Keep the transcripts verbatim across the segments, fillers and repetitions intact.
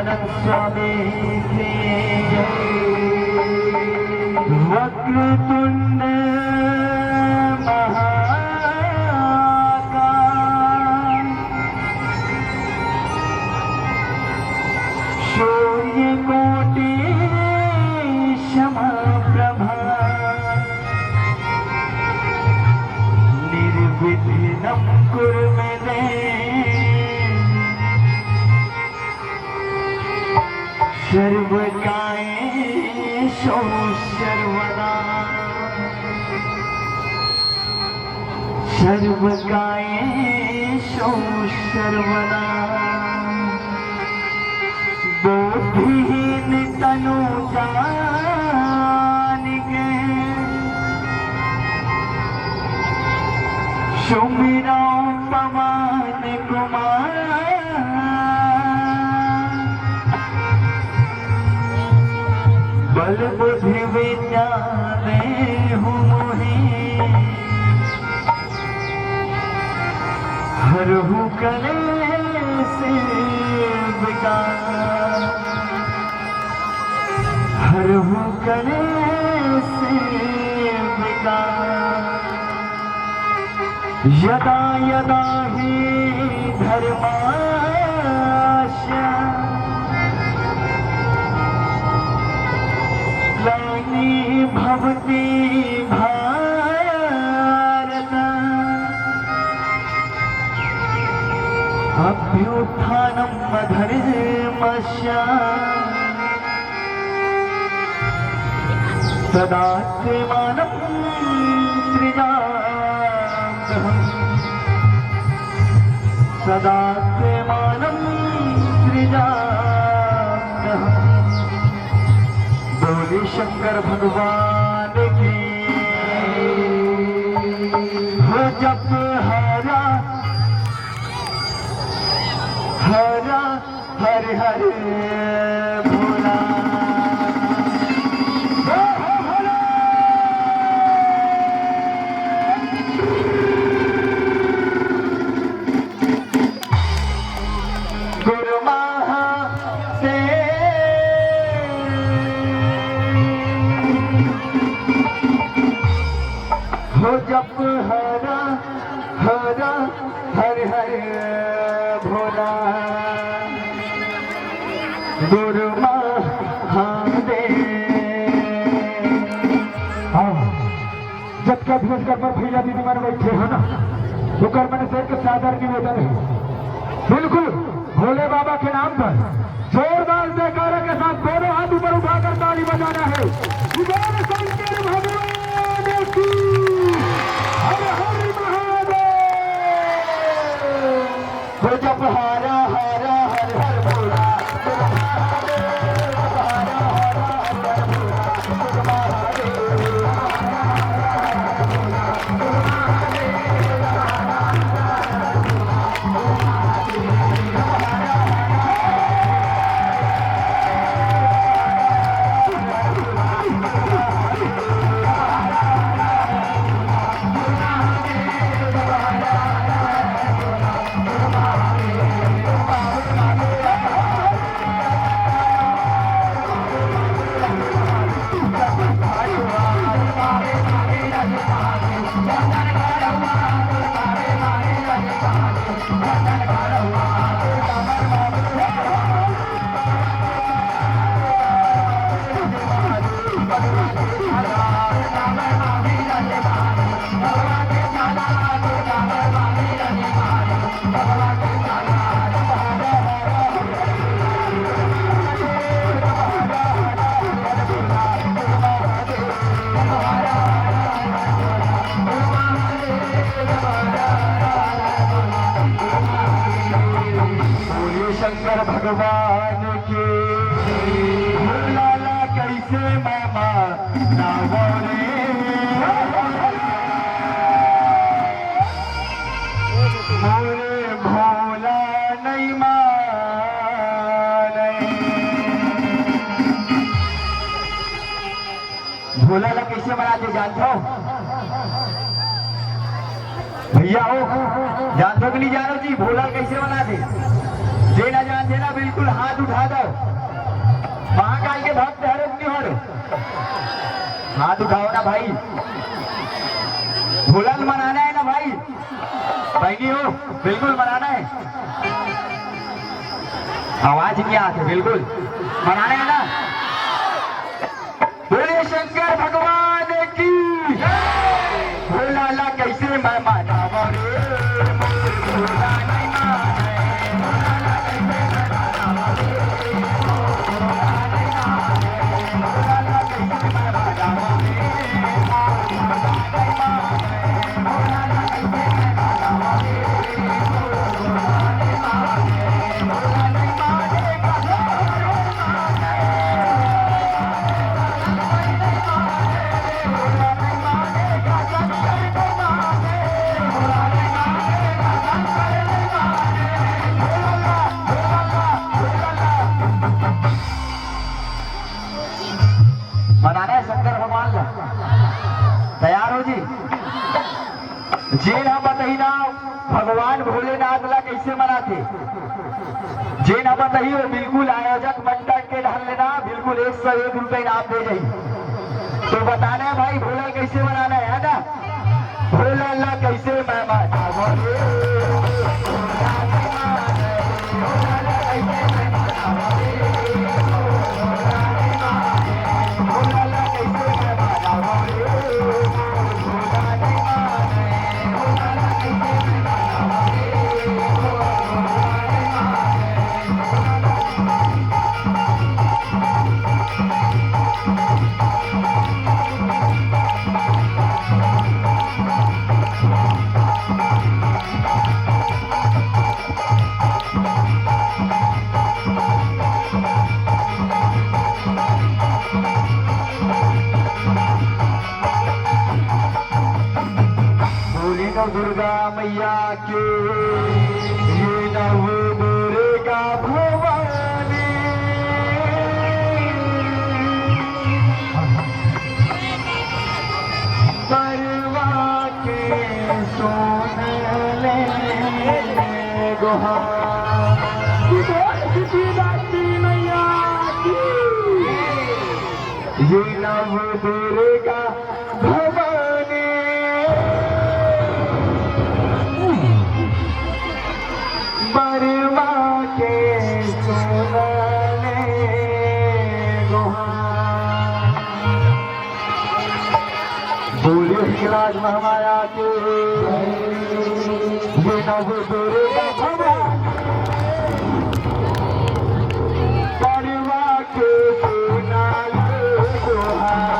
स्वामी की जय। वक्रतुंड महाकाय, सूर्यकोटि समप्रभा, निर्विघ्नं कुरु मे देव। सर्वकायेषु सर्वदा, सर्वकायेषु सर्वदा। बुद्धिहीन तनु जान के, सुमिरौं पवन कुमार। बल बुद्धि विद्या देहु मोहि, हरहु कलेस विकार। हरहु कलेस विकार। यदा यदा हि धर्मस्य ग्लानिर्भवति भारत, अभ्युत्थानम् अधर्मस्य तदात्मानं सृजाम्यहम्। तदात्मानं सृजाम्यहम्। बोले शंकर भगवान की। हो जप हरा हरा हर हर भोला। गुरु महादेव। हो जप हरा हरा हर हर भोला। गुरु महादेव। हाँ, जतका भी स्तर पर भैया दीदी मन बैठे हो ना, ओकर मन से एक सादर निवेदन है, बिल्कुल भोले बाबा के नाम पर जोरदार जयकारा के साथ दोनों हाथ ऊपर उठाकर ताली बजाना है। बोल शंकर भगवान की। हर हर महादेव। हो जप हरा हरा हर हर भोला। बोलिए शंकर भगवान की। भोला ला कैसे मैं मानव रे, मोरे भोला नहीं माने। भोला ला कैसे मनाथे जानथव? भैया हो, जानथव कि नहीं जानो जी, भोला ला कैसे मनाथे? जेला जान, जेला बिल्कुल हाथ उठा दो। महाकाल के भक्त हरो कि नहीं हरो? हाथ उठाओ ना भाई। भोला ल मनाना है ना भाई? बहिनी हो, बिल्कुल मनाना है। आवाज नहीं आती, बिल्कुल मनाना है ना? बोले शंकर भगवान की। भोला ला कैसे मैं मानावा रे, मोर भोला नहीं माने। मनाना है शंकर भगवान ला। तैयार हो जी? जेन ह बताही ना, भगवान भोलेनाथ ला कैसे मनाथे? जेन ह बताही, वो बिल्कुल आयोजक मंडल के ढंग ले ना, बिल्कुल एक सौ एक रुपए इनाम दे जाही। तो बताना है भाई, भोला कैसे मनाना है, है ना? भोला ला कैसे मैं मनावा रे? बोली नव दुर्गा मैया की, ये नव दुर्गा भवानी। परवा के सोन ले गोहार। ये नव दुर्गा भवानी। बरवा के सोन ले गोहार। बोलिए हिंगराज महामाया के। ये नव दुर्गा भवानी। बरवा के सोन ले गोहार।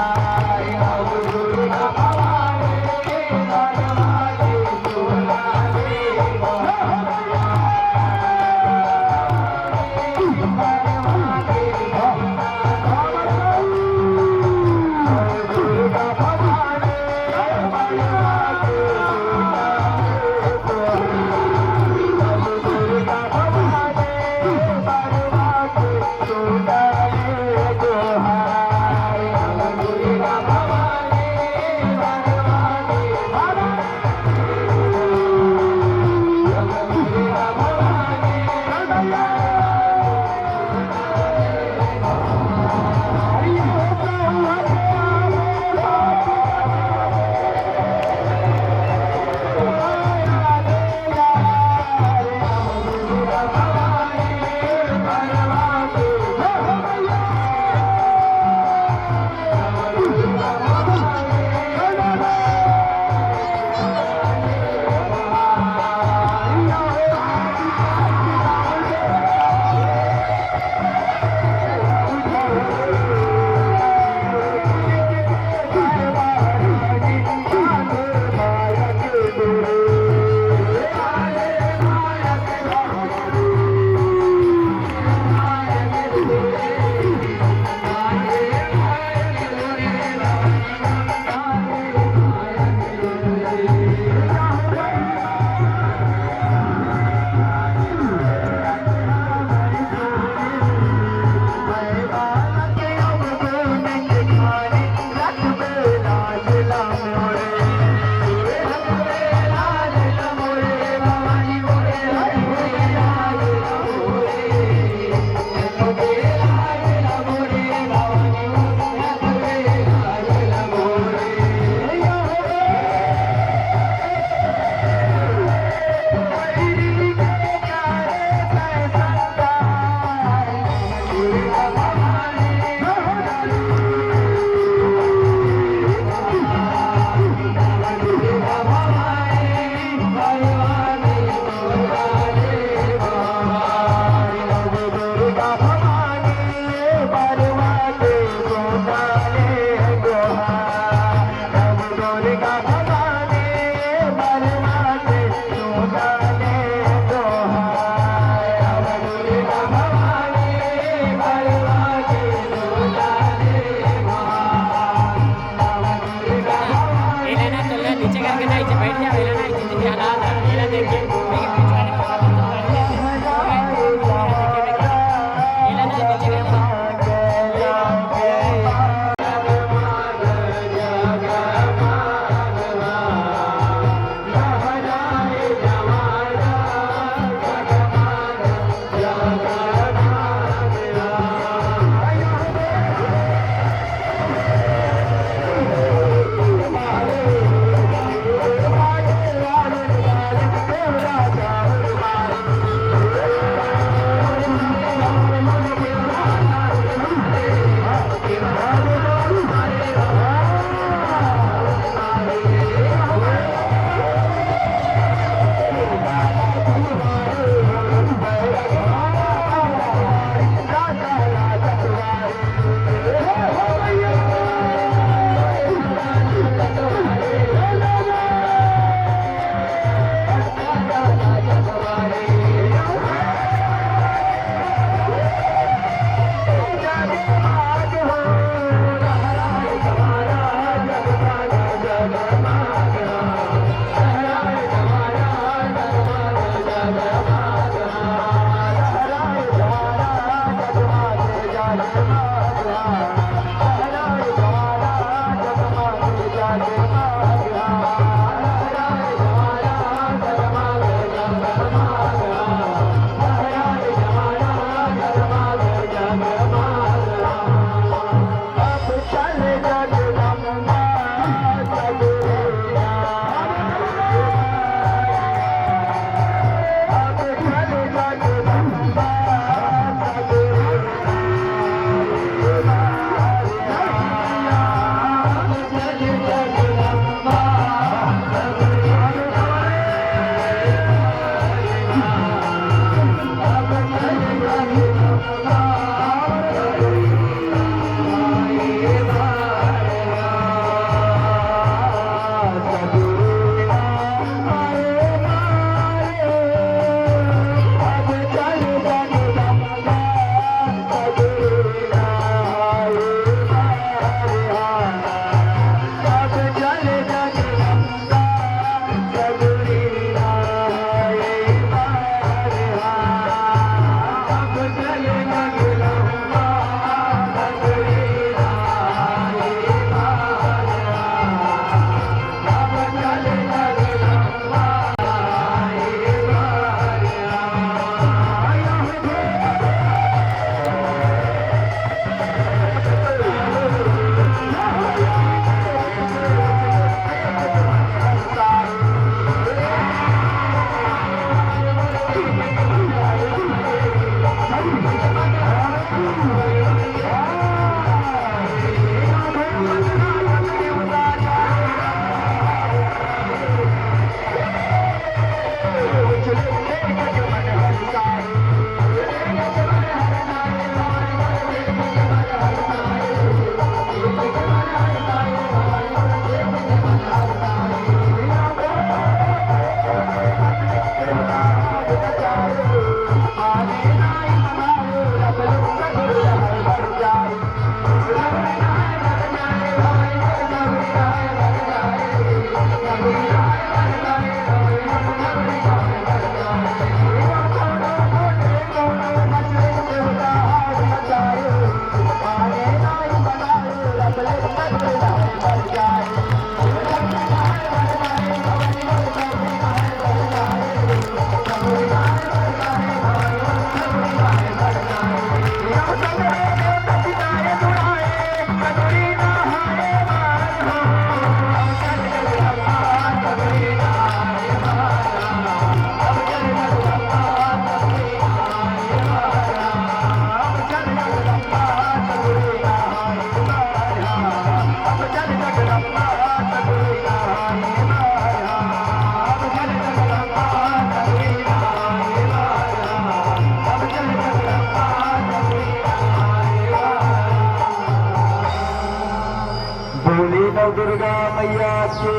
बोले नव दुर्गा मैया के,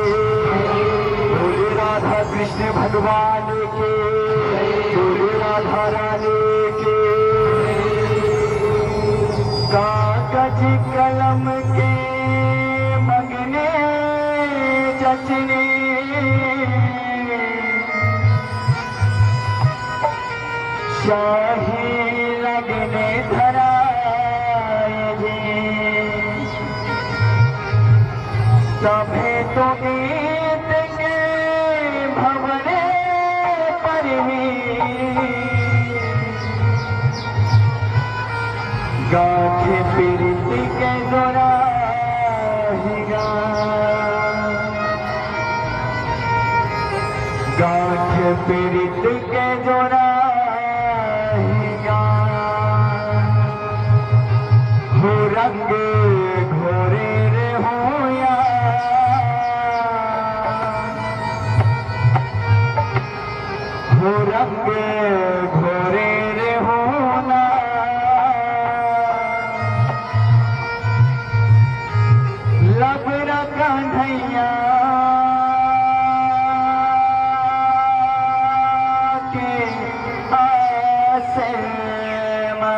बोले राधा कृष्ण भगवान के, बोले राधा रानी के। कागज कलम के मगने जचने, शाही लगने धराए जी। सभे तो गीत के भवरे पर ही, गाँठ पीरित के जोड़ा ही गा। गाँठ पीरित के जोड़ा ही गा। हो रंग घोरे रे होया, हो रंग घोरे रे होना। लबरा कन्हैया के आसे मा।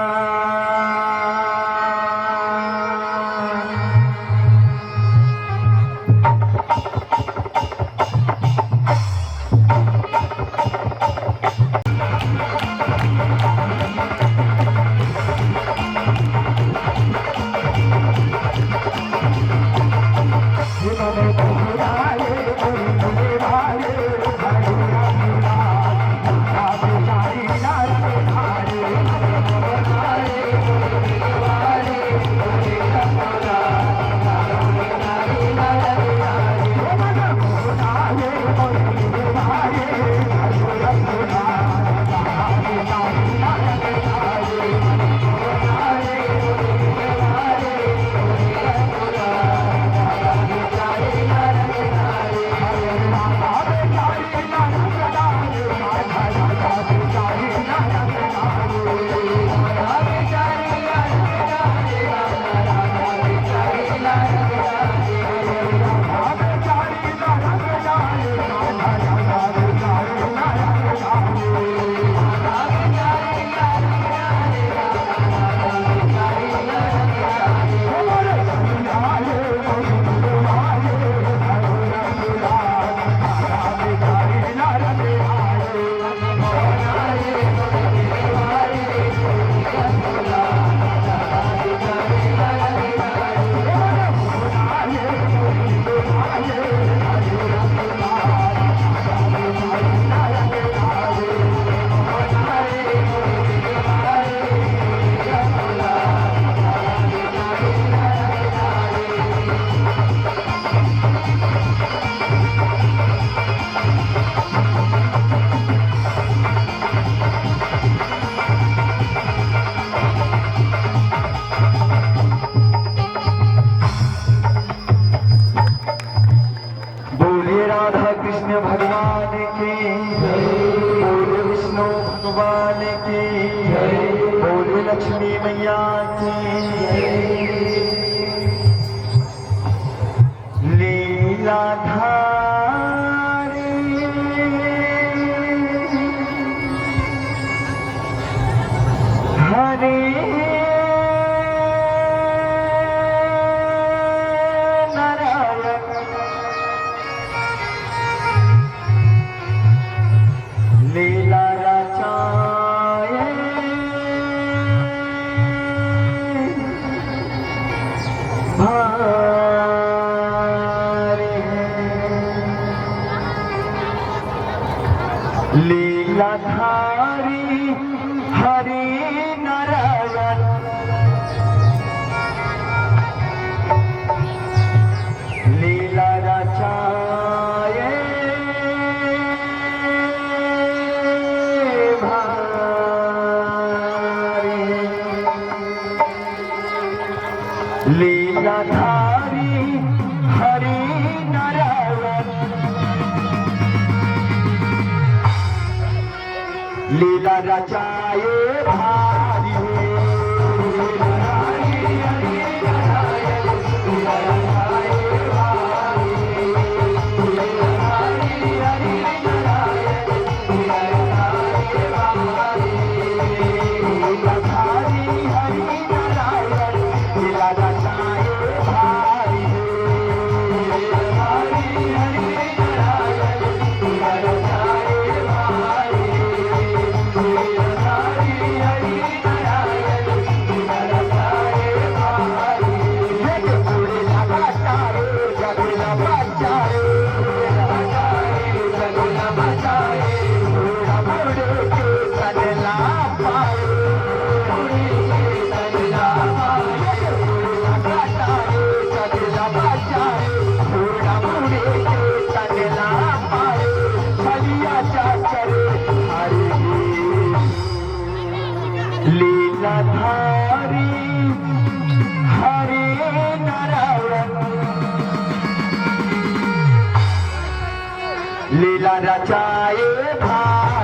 लक्ष्मी मैया की। लीलाधारी हरि नारायण लीला रचाए भारी। लीलाधारी हरि नारायण लीला रचाए भारी। लीलाधारी हरि नारायण लीला रचाए भारी। लीलाधारी हरि नारायण लीला रचाए भारी।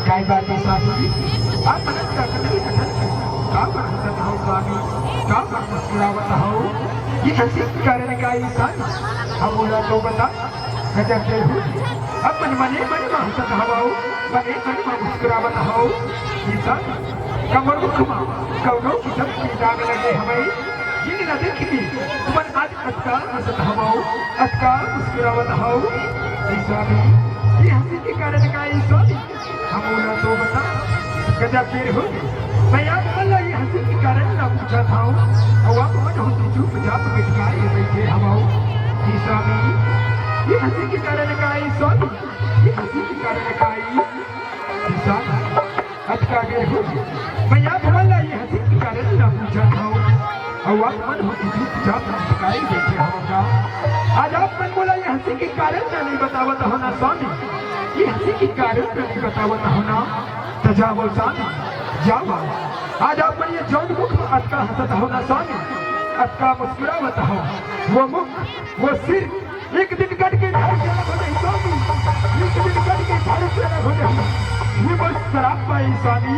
काय बात है सासू जी? आप मन का कथन कथन का बरसत हव स्वामी, का बरसत मुस्कुरावत हव? ये हंसी के कारण का ये स्वामी? हम बोला तो बता, गजब के हो। अब मन मने मन में हंसत हवव, मने मन में मुस्कुरावत हव। ये स्वामी, कमर मुख मा कौनो किसम के दाग लगे हवय, जिन न देखनी, तुमन आज अतका हंसत हवव, अतका मुस्कुरावत हव। हे स्वामी, ये हंसी के कारण का हे स्वामी? हमन ला तो बता, गजब बेर हो गे। मैं आप मन ला ये हंसी के कारण ला पूछत हव, अउ आप मन हो तो चुपचाप बिटकाए बइठे हवव। हे स्वामी, ये हंसी के कारण का हे स्वामी? ये हंसी के कारण का हे? हे स्वामी, अतका बेर हो गे। मैं आप मन ला ये हंसी के कारण ला पूछत हव, अउ आप मन हो तो चुपचाप बिटकाए बइठे हवव का? आज आप मन मोला ये हंसी के कारण ला नइ बतावत हव ना स्वामी, ये हंसी के कारण तो नहीं बतावत हो ना, तो जावव स्वामी, जावव। आज आप मन ये जौन मुख में अतका हंसत हो ना स्वामी, अतका मुस्कुरावत हो, वो मुख, वो सिर एक दिन कट के धड़ से अलग हो जाही स्वामी, एक दिन कट के धड़ से अलग हो जाही। ये मोर श्राप पाई स्वामी,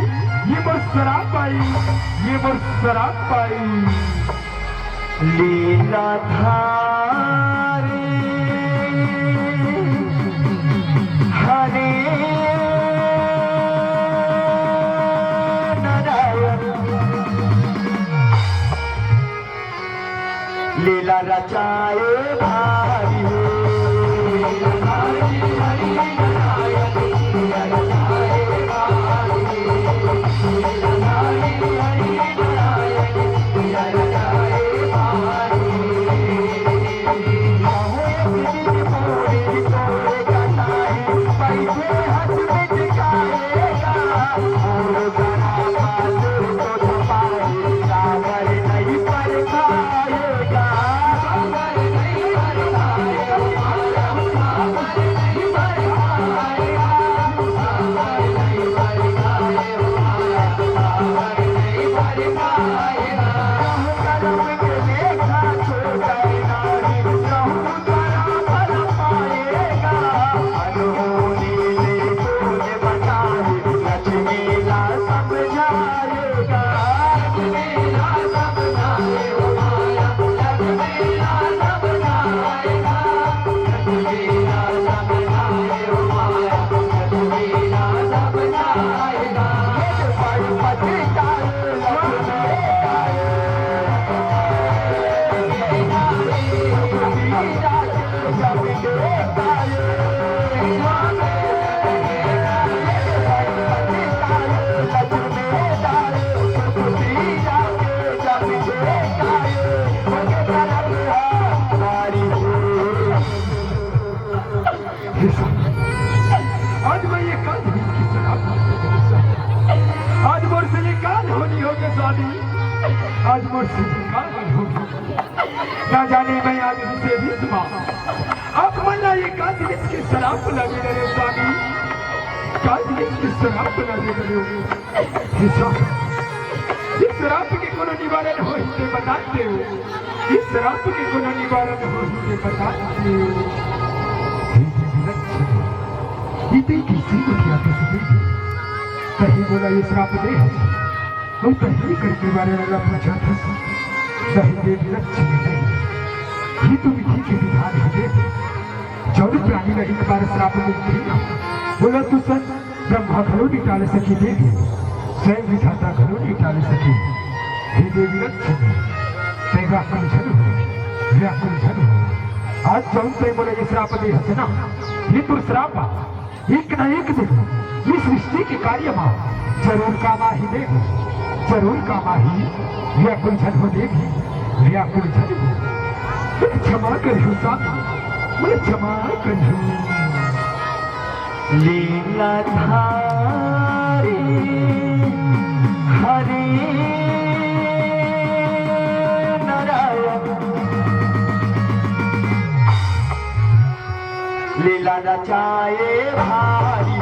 ये मोर श्राप पाई, ये मोर श्राप पाई। लीलाधारी हरे नारायण, लीला रचाए भारी। आज मैं ये काज की शराब, आज मोर से ये काज होनी होगे स्वामी, आज मोर से ये काज होनी होगे। ना जाने मैं आज इसे भी सुना। आप मन ना ये काज की शराब लगे रे स्वामी, काज की शराब लगे रे। हे स्वामी, ये श्राप के कोनो निवारण होही ते बता देव। ये श्राप के कोनो निवारण होही ते बता देव। हे देवी लक्ष्मी, ये तैं कइसे गोठियाथस देवी? कहीं मोला ये श्राप दे हस, अउ कहीं कर निवारण ला पूछथस। नहीं देवी लक्ष्मी, नहीं। ये तो विधि के विधान हे देवी। जौन प्राणी ला एक बार श्राप मिलथे ना, ओला तो सत ब्रह्मा घलो नइ टाल सके देवी, स्वयं विधाता घलो नइ टाल सके। हे देवी लक्ष्मी, तैं व्याकुल झन हो, व्याकुल झन हो। आज जौन तैं मोला ये श्राप दे हस ना, ये तोर श्राप एक ना एक दिन ये सृष्टि के कार्य मा जरूर काम आही देवी, जरूर काम आही। व्याकुल झन हो देवी, व्याकुल झन हो। मुझे क्षमा करियो स्वामी, मुझे क्षमा करियो। लीलाधारी हरे नारायण, लीला रचाए भारी।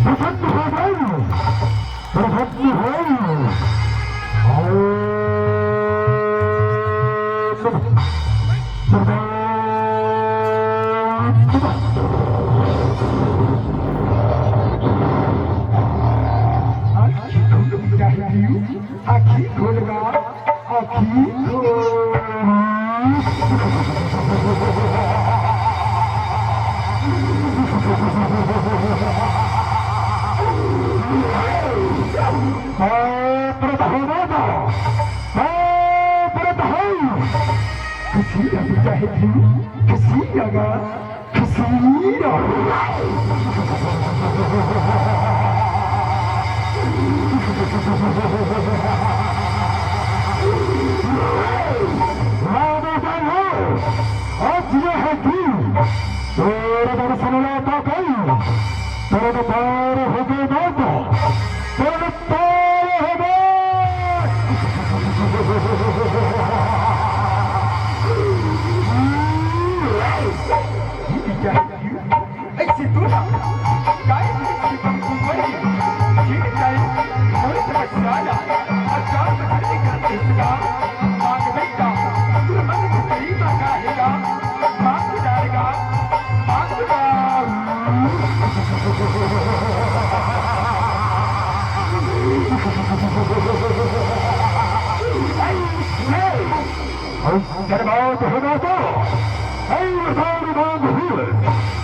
प्रसन्न हो जाओ, प्रसन्न हो। आखी खुल गा, आखी खुल। बाप रे, धर्मेंद्र, बाप रे, धर्म। किसी का बेटा है तू, किसी का, किसी का। मैं बेटा हूँ, आज ये है दिन। तेरे दर्शन ला पाकर, तेरे दीदार हो गए बाबा, तेरे दीदार हो गए। ऐसी तू ना, काय ऐसी बंकुमरी, जीन जाए, मोर तपस्या, अचार बचने का इसका, मांग बेटा, तू मन को करीबा का हैगा। अरे बात है ना तो, अरे बात है ना तो,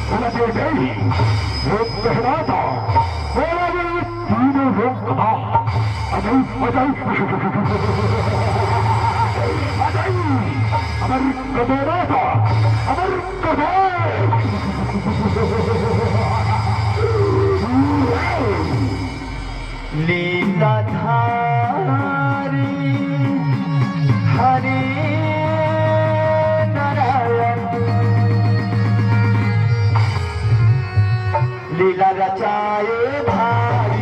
बोला दे गई, वो कहना था, बोला दे तीनों लोग कथा। अजय, अजय, अजय, अमर कबीरा था, अमर कबीर। लीलाधारी हरे नारायण। लीला रचाए भाई।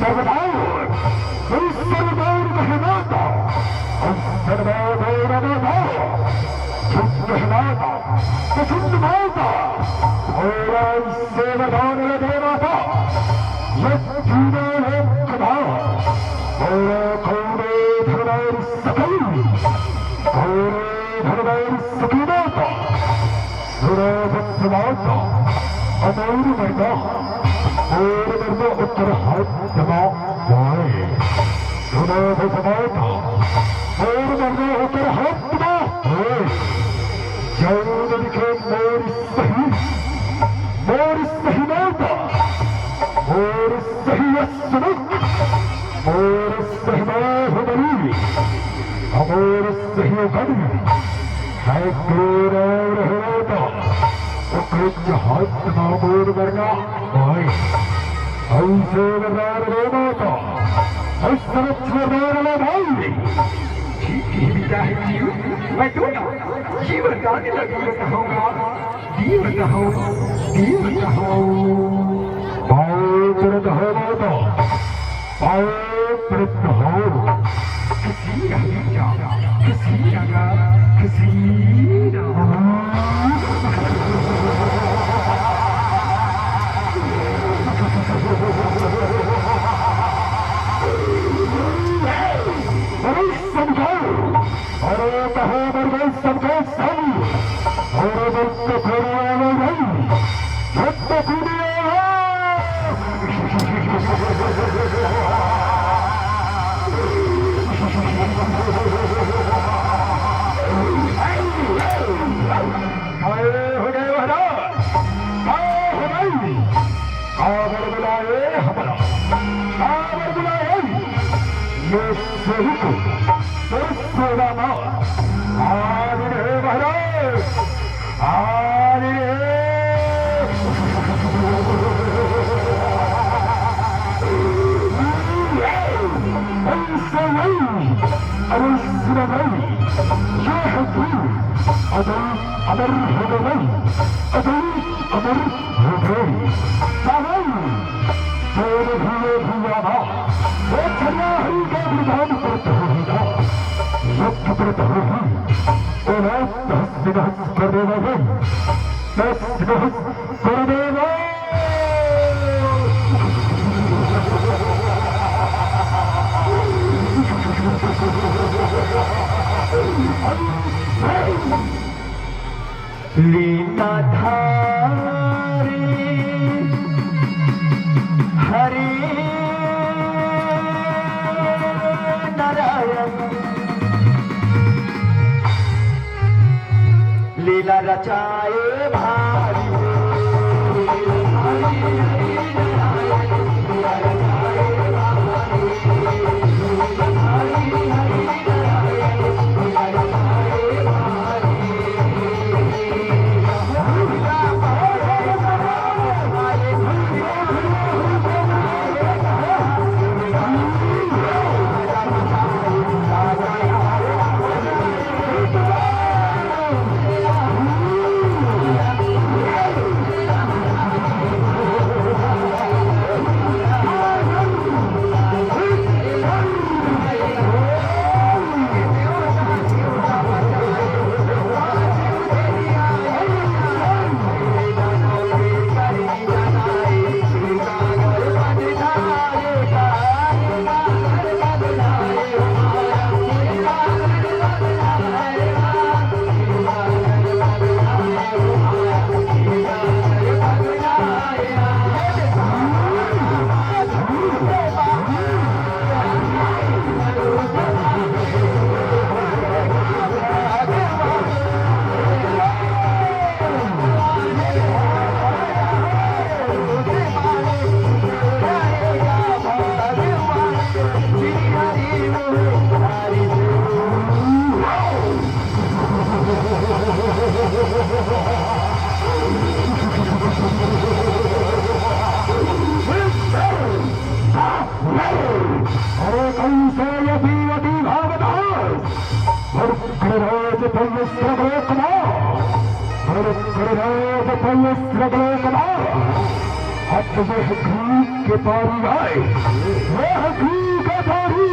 सर्वदार, सर्वदार कहलाता, सर्वदार कहलाता, प्रसन्न माता, और सेवदान देवता, ये तीनों लोग कथा, और कौन धर्मेर सकल, और धर्मेर सकीमत, सुनो भक्तमाता, अमूर मरदा, और मरदा उत्तर हाथ दबा वाए। सुनो भक्तमाता, और मरदा उत्तर हाथ दबा वाए। जौन दिखे मोर सही, मोर सही माता, मोर सही सुनो, मोर सहबाहुबली, मोर सहयोगी, है तेरा रहता, ओकरे जहाज ना मोर मरना, भाई। ऐसे वरदान रे माता, ऐसे वरदान रे भाई। जीविता है जीव, मैं तो ना जीवदान लगी बताऊंगा, जीवत हो, जीवत हो। पाओ तुरंत हो माता, पाओ तुरंत हो। किसी हरी जा, किसी रंगा, किसी रंगा। अरे समझाओ, अरे कहो मर गए सबके सब। अरे मत तो करो भाई, मत तो करो। काहे हो गए महाराज? का हो गई? काबर बुलाए हमरा? काबर बुलाए? ये सही को तो सेवा मा। आज रे महाराज, आज रे। ऐसे नहीं, अरे सुन भाई, ये है दिल। अरे अमर हो गई, अरे अमर हो गई। सावन, तेरे भूले भूला ना, वो छड़िया हरी के गुणगान करत हो ही ना, सत्य करत हो ही, ओ रात हंस निगहस कर देवा भाई, हंस निगहस कर देवा। लीलाधारी हरि नारायण लीला रचाए भारी। अरे कैसे ये पीवती भागदार, और गिरिराज पल्लस्त्र लोकमा, और गिरिराज पल्लस्त्र लोकमा। अब यह घी के पारी आए, यह घी के पारी।